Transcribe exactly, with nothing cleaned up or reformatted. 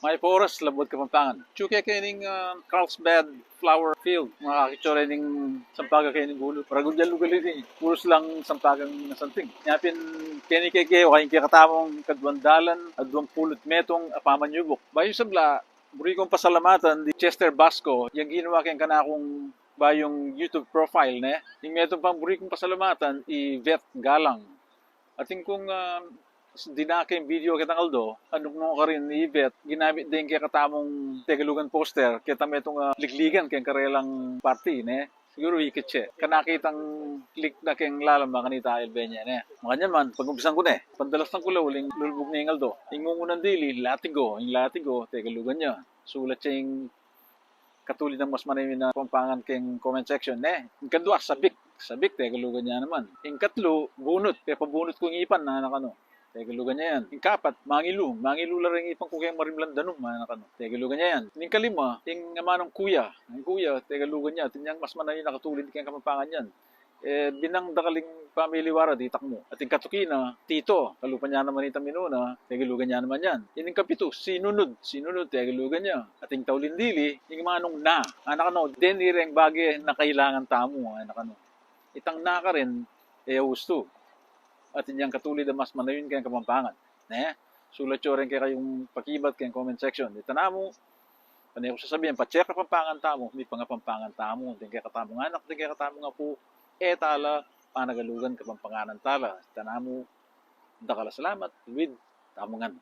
Mayap a oras, Labuad Kapampangan. Atsu ke kening, ah, Carlsbad Flower Field, makakakit yu reng sampaga kening bunut. Maragul yang lugal ini, purus lang sampagang santing. Nya pin, keni keke, o keng kekatamung kaduang dalan aduang pulu't metung a pamanyubuk. Bayu sabla, buri kung pasalamatan di Chester Basco, yang ginawa keng kanakung bayung YouTube profile, ne? Ing metung pang buri kung pasalamatan i Vet Galang. Atin kung, ah, dinake ing video ketang aldo, anung no karin i Vet, ginamit deng kekatamung Tegalugan poster, ketang metung, ah, ligligan keng karelang party, ne? Siguru ikit ye. Kanakit itang click na keng lalam, makanita el benye, ne? Makanyan man, pag-umpisan ku ne. Pandalasan ku la uling lulubug ne ing aldo. Ing unang dili, latigo. Ing latigo, Tegalugan ya. Sulat ye ing katulid nang mas manayun a Kapampangan keng comment section, ne? Ing kadua, sabik. Sabik, Tegalugan ya naman. Ing katlu, bunut. Pepabunut ku ing ipan, anak, anu. Tegalugan ya yan. Ing kapat, mangilu. Mangilu la reng ipan ku keng marimlang danum, anak, anu. Tegalugan ya yan. Ing kalima, ing amanung kuya. Ing kuya, Tegalugan ya. Atin yang mas manayun a katulid keng Kapampangan yan. E, binang dakal ing pamiliwara, ditak mu. Atin katuki na, tito, kalupa ne naman itang minuna, Tegalugan ne naman yan. Ining kapitu, sinunud, sinunud, Tegalugan ya. Atin tauling dili, ing amanung na. Anak, anu, deni reng bage na kailangan tamu, anak, anu. Itang na karin, e, ustu. Atin yang katulid a mas manayun keng Kapampangan, ne? Sulat yu reng kekayung pakibat keng comment section. Ita namu, pane ku sasabian, patse Kapampangan tamu, mipangapampangan tamu, deng kekatamung anak, deng kekatamung apu, e tala panagalugan, Kapampanganan tala. Ita namu, dakal a salamat, luid tamu ngan.